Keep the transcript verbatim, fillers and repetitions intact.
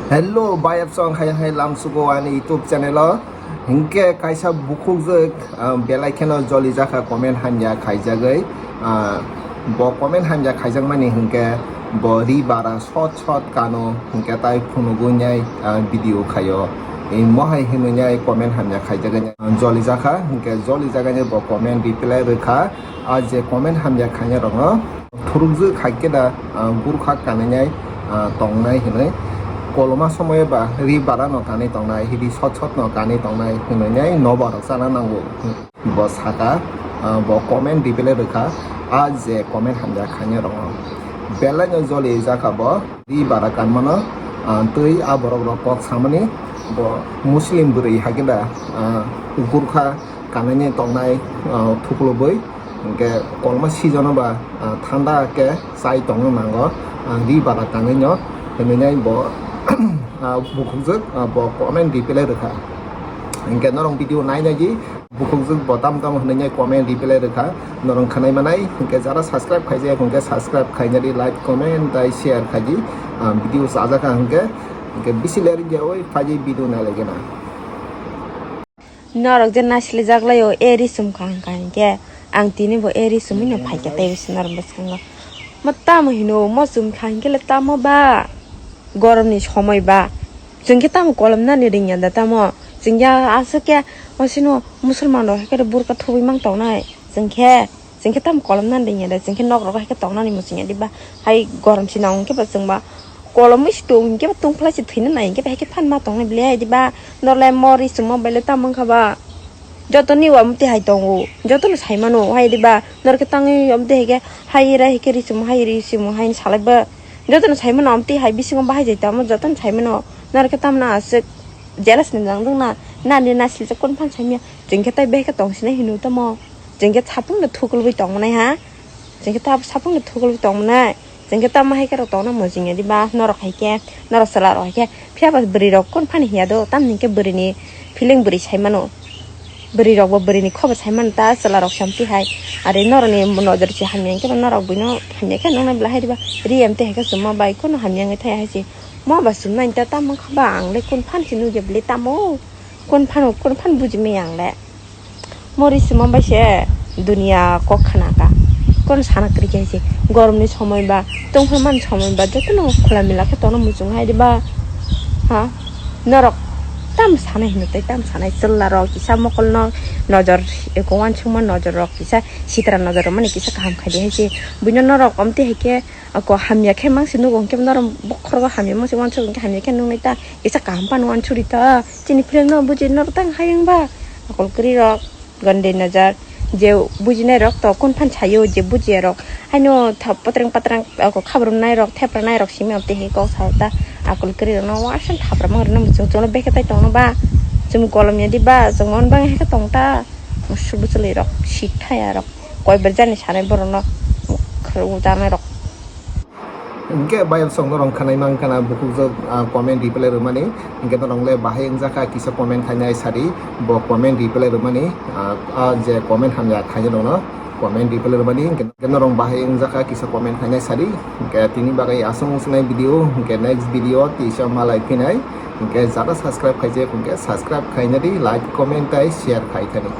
Hello, bayapsong hai hai lamsugo ani YouTube channel o. Hinkhe kaisa bukhukjwk, ah, belai kheno joli jakha comment hamya khaijagwi. Ah, bo comment hamya khaijakmani hinkhe bo ri bara sot sot kano hinkhe tai phunugwi nai, ah, video khaio. Imo hai hinwi nai comment hamya khaijagwi joli jakha hinkhe joli jagani bo comment reply rwkha. Ah, je comment hamya khainai rokno thurukjwk hai khe da, ah, gurkha kanwi nai, ah, tongnai hinwi. Koloma somoyo ba ri bara no kanwi tongnai, hidi sot sot no kanwi tongnai hinwi nai nobar rok chana nango. Bo saka, ah, bo comment reply rwkha, ah, je comment hamya khainai rokno. Belai no joli jakha bo ri bara kanmano, ah, twi ah borok rok kok samani bo Muslim bwrwi hai khe da, ah, gurkha kanwi nai tongnai, ah, thuklubwi. Hinkhe kolma season o ba, ah, thanda khe chai tongna nango, ah, ri bara kanwi no hinwi nai bo, ah, bukhukjwk, ah, bo comment reply rwkha. Hinkhe norok video nai nai di bukhukjwk bo tam tam hinwi nai comment reply rwkha. Norok khwnai manai hinkhe jara subscribe khaijak hinkhe subscribe khaina di, like, comment tai share khai di. Ah, video chajakha hinkhe, hinkhe bisi ler ya oi phaidi video nai lagena. Norok je nasle jaglai o, e ri chum kha hwnkha hinkhe, ang tini bo e ri chumui no phaikha tei bisi norok bwskango. Mo tamo hino, mo chum kha hinkhe le tamo ba? Gorom ni somoi ba? Chwng khe tamo kolom nani ringya da tamo? Chwng ya aswk khe, o sino musulman rok hai khe burka thubui mang tongnai. Chwng khe Chwng khe tamo kolom nani ringya de, chwng khe nok rok hai khe tongnani muchungya diba? Hai gorom sinao hwnkhe ba chwng ba kolom wi se tung hwnkhe ba tungphlai se thwina nai hwnkhe ba hai khe phan ma tongnai bwle hai diba? Norle mori chwngma baile tamo wngkha ba? Joto ni wa mwtwi hai tongo, joto no sai mano hai diba? Nor khe tangwi omtwi hai khe hai rai hai khe ri chwngma hai ri chwngma hai salai ba? Joto no sai mano omtwi hai bisingo bahai jai tamo, joto no sai mano. Nor khe tamo na aswk jealous ni nang dong na, nani nasle je kon phan sai manya? Chwng khe tai bai khe tong sinai hino tamo? Chwng khe satung no thukulwi tong manai ha? Chwng khe ta satung no thukulwi tong manai? Chwng khe tamo hai khe rok tongna mojing ya diba? Norok hai khe, norok chwla rok hai khe. Phiya ba bwrwi rok kon phani hiya do? Tamni khe bwrwi ni feeling bwrwi sai mano. Bwrwi rok bo bwrwi ni kho bo sai mano ta chwla rok se amtwi hai. Are norok ni nojor se hamya hwnkhe norok buino hamya khe nung nai bwla hai diba? Ri amtwi hai khe chuma bai kono hamya wngwi thaya hai se. Mo ba chumnai ta tamo kha ba ang le kon phan se nugya bwle tamo? Kon phano, kon phan buji maya ang le. Mori sima bai se dunia kok khana ka. Kon sana kwrwi khe se gorom ni somoi ba, tongphai man somoi ba, joto no khula mila khe tongna muchung hai diba? Ha? Norok tam sanai hino tei tam sanai chwla rok kisa mokol no nojor eko uansukma nojor rok kisa sitra nojor rok mani kisa kaham khai di hai se. Buino norok omtwi hai khe ako hamya khe mang se nugo hwnkhe norok bokhorogo hamya mang se uansuk hwnkhe hamya khe nungnai ta kisa kaham phano uansuk ri ta. Chini film no buji norok tang hayung ba akol kwrwi rok, gande najar, je bujinai rok to kon phan sayo, je bujiya rok haino tha-, patrang patrang ako khabrum nai rok, thepra nai rok simi amte he kok sa ta akol kwrwi rok no wasang thapra mang rok no muchung chwng no bekhe tai tong no ba chwng kolom ya di ba chwng mon bang he khe tong ta musuk bwchwlwi rok sik thaya rok koi bar jani sanai borok no khwrwng tanai rok. Hingke bayapsong norong khanai mang khana bukhukjwk, ah, comment reply rwmani. Hingke norong le bahai wngjakha kisa comment khainai sadi, bo comment reply rwmani, ah, ah, je comment hamya khainai rokno comment reply rwmani. Hingke norong bahai wngjakha kisa comment khainai sadi. Hingke tini bagwi aswk wngsinai video, hingke next video tisa malai phinai. Hingke jara subscribe khaijak hingke subscribe khainadi, like, comment tai share khai thani.